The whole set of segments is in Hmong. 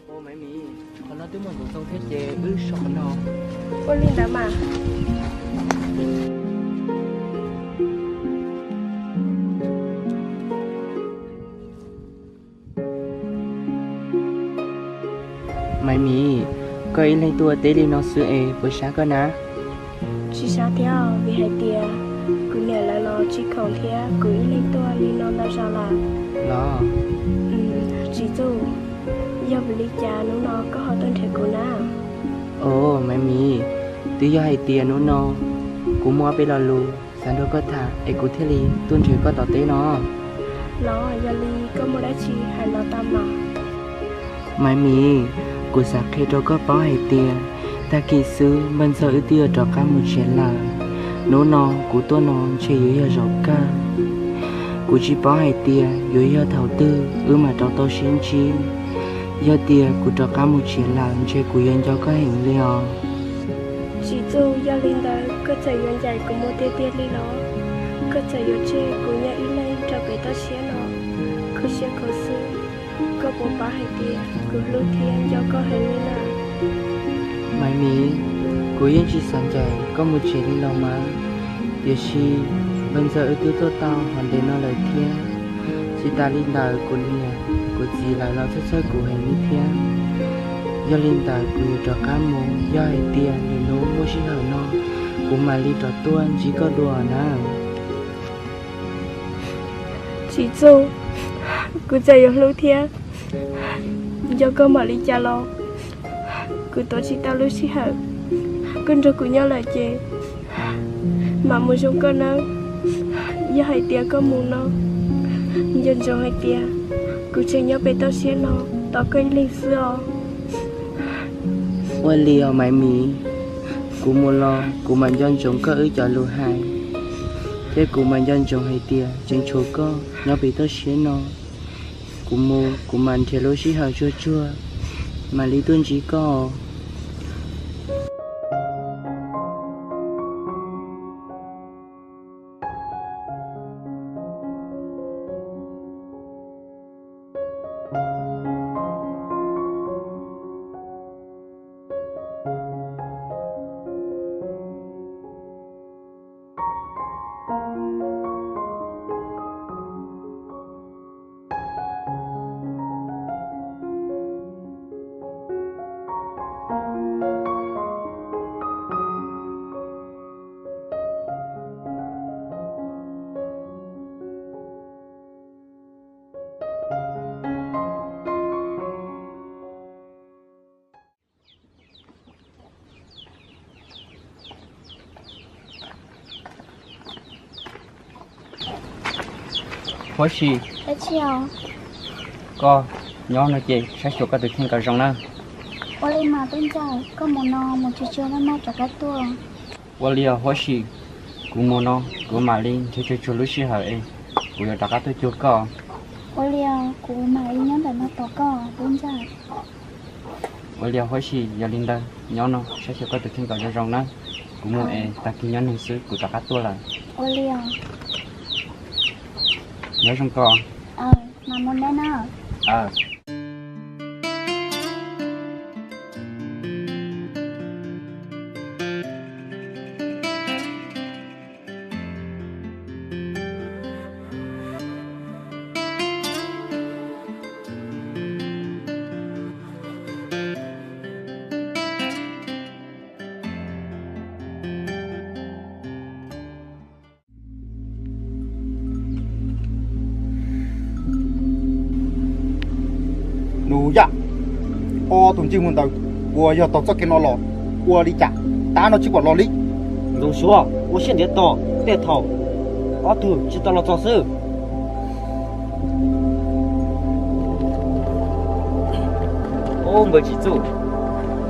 Maiv Miv, qhov no twb muaj ntxoov ntxoo thiab ces wb so qhov no. Ua li ntawd mas. Maiv Miv, koj ib leeg tuaj ua teb li no xwb es puas sab koj na? Tsis sab thiab, vim hais tias kuv niam lawv los tsis khoom thiab kuv ib leeg tuaj li no ntau zaus lawm. Los, Tsim Txuj, yog vim li cas hnub no koj ho tuaj nrhiav kuv na? Os Maiv Miv, twb yog hais tias hnub no kuv muaj ob peb lo lus xav nrog koj tham es kuv thiaj li tuaj nrhiav koj tom teb no. Los yog li koj muaj dab tsi hais los tau mas. Maiv Miv, kuv xav qhia rau koj paub hais tias tag kis xwb npawg Ntxawg wb twb yuav rov qab mus tsev lawm. Hnub no kuv tuaj no ntshe yuav yog zaum kawg. Kuv tsis paub hais tias yuav yog thaum twg wb mam rov tau sib ntsib. Yog tias kuv rov qab mus tsev lawm ntshe kuv yuav nco koj heev li os. Tsim Txuj, yog li ntawd koj txawm yuav ncaim kuv mus tiag tiag li los? Koj txawm yuav tseg kuv nyob ib leeg rau pem toj siab no khuv siab khuv xim? Koj puas paub hais tias kuv hlub thiab nco koj heev li na? Maiv Miv, kuv yeej tsis xav ncaim koj mus tsev li los mas, tiam sis npawg Ntxawg wb twb tuaj tau hov ntev no lawm thiab. Tsis tas li ntawd kuv niam kuv txiv lawv los txhawj txhawj kuv heev li thiab. Yog li ntawd kuv yuav rov qab mus, yog hais tias lwm hnub muaj sij hawm no kuv mam li rov tuaj ntsib koj dua na. Tsim Txuj, kuv txawm yuav hlub thiab nco koj npaum li cas los kuv tuav tsis tau lub sij hawm koj nrog kuv nyob lawm ces mam mus zoo koj nawb. Yog hais tias koj mus no, nco ntsoov hais tias kuv tseem nyob pem toj siab no tos koj ib leeg xwb os. Ua li os Maiv Miv, kuv mus los kuv mam nco ntsoov koj wb cov lus hais, thiab kuv mam nco ntsoov hais tias tseem tshuav koj nyob pem toj siab no. Kuv mus kuv mam nrhiav lub sij hawm tsuag tsuag mam li tuaj ntsib koj. Huab Sim, koj nyob no ces saib xyuas koj tus kheej kom zoo nawb. Ua li mas tub ntxawm, koj mus no mus tsuag tsuag maj maj rov qab tuaj. Ua li os Huab Sim, kuv mus no kuv mam li nrhiav tsuag tsuag lub sij hawm es kuv yuav rov qab tuaj cuag koj. Ua li os, kuv mam li nyob ntawm no tos koj tub ntxawm. Ua li os Huab Sim, yog li ntawd nyob no saib xyuas koj tus kheej kom zoo zoo nawb. Kuv mus es tag kis nyob neeg xwb kuv rov qab tuaj lawm. Ua li os. Nyob zoo koj. Mas mus ne na. Nus Yaj, ob tug ntsej muag ntawd uas yog taug txoj kev no los, ua li cas tav no tsis pom los li? Ntxoov Suav, ua siab ntiav tos, tej thaum ob tug tsis tau los txog xwb. Ob npawg Tsim Txuj,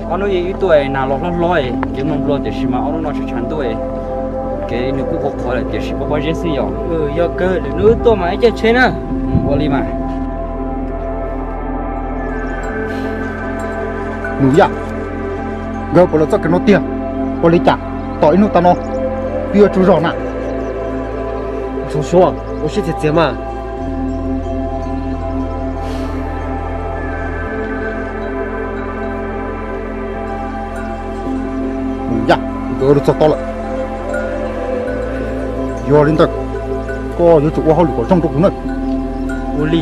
ob hnub ib tuaj nas los hlob hlob, kev nplooj nplua tiam sis mas ob hnub no tshav tshav ntuj, kev nws kuj qhuav qhuav lawm tiam sis pob pob zeb xwb yom. Yog kawg, lwm hnub wb tuaj mas ib caij tsheb na. Ua li mas. Nus Yaj, nkawd puas los txoj kev no tiag? Ua li cas tom ib hnub tas no twb yuav tsaug zog na? Ntxoov Suav, ua siab txias txias mas. Txog tau lawm. Yog li ntawd, koj yuav tsum ua hauj lwm kom zoo rau kuv na. Ua li.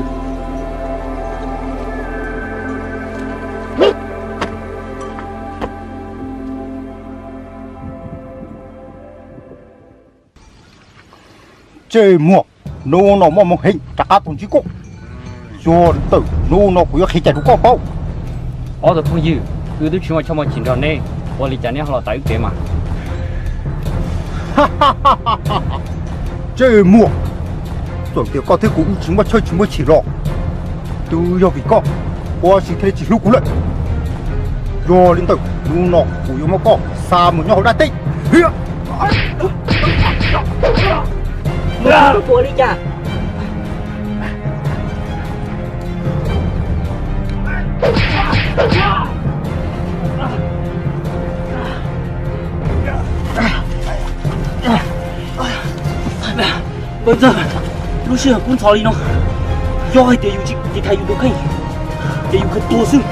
Ntsej muag, hnub no muaj hmoo heev rov qab tuaj ntsib koj. Yog li ntawd hnub no kuv yuav qhia cai rau koj paub. Ob tug phooj ywg, wb twb tsis muaj choj muaj chim nrog neb, ua li cas neb ho los tawm wb kev mas? Ntsej muag, txawm tias koj thiab kuv wb tsis muaj choj tsis muaj chim los twb yog vim koj, ua si thiaj li tsis hlub kuv lawm. Yog li ntawd hnub no kuv yuav muab koj xa mus nyob hauv dab teb. Ua li cas? Npawg ntxawg, lub sij hawm kub ntxhov li no, yog hais tias yus tsis tiv thaiv yus tus kheej ces yus khaws tuag xwb.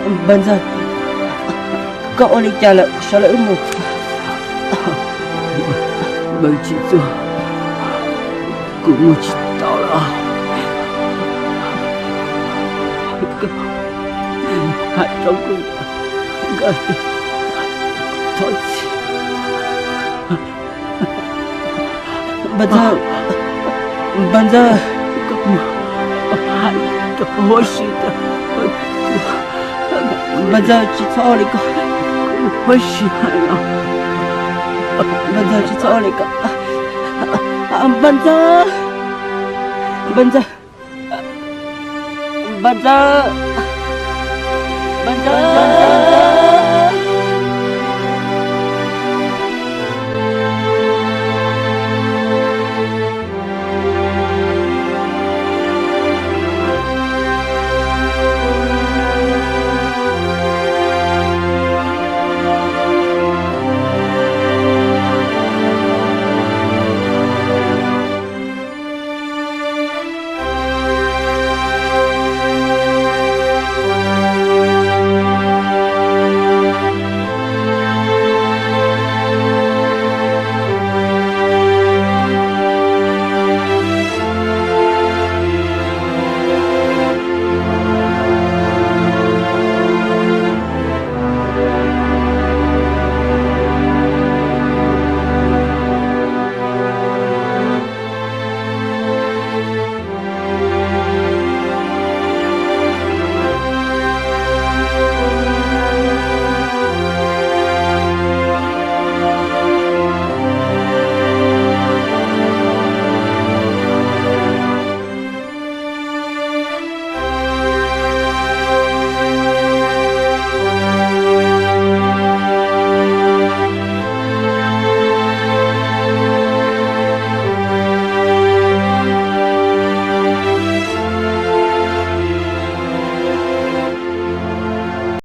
Npawg ntxawg, koj ua li cas lawm, sawv los wb mus. Npawg Tsim Txuas, kuv mus tsis tau lawm. Koj hais rau kuv nkawd txhob txhij. Npawg ntxawg, npawg ntxawg, hais rau huab si tias npawg ntxawg tsis txhob ua li ko. Huab si hais os. Npawg ntxawg tsis txhob ua li ko. Npawg ntxawg, npawg ntxawg, npawg ntxawg, npawg ntxawg.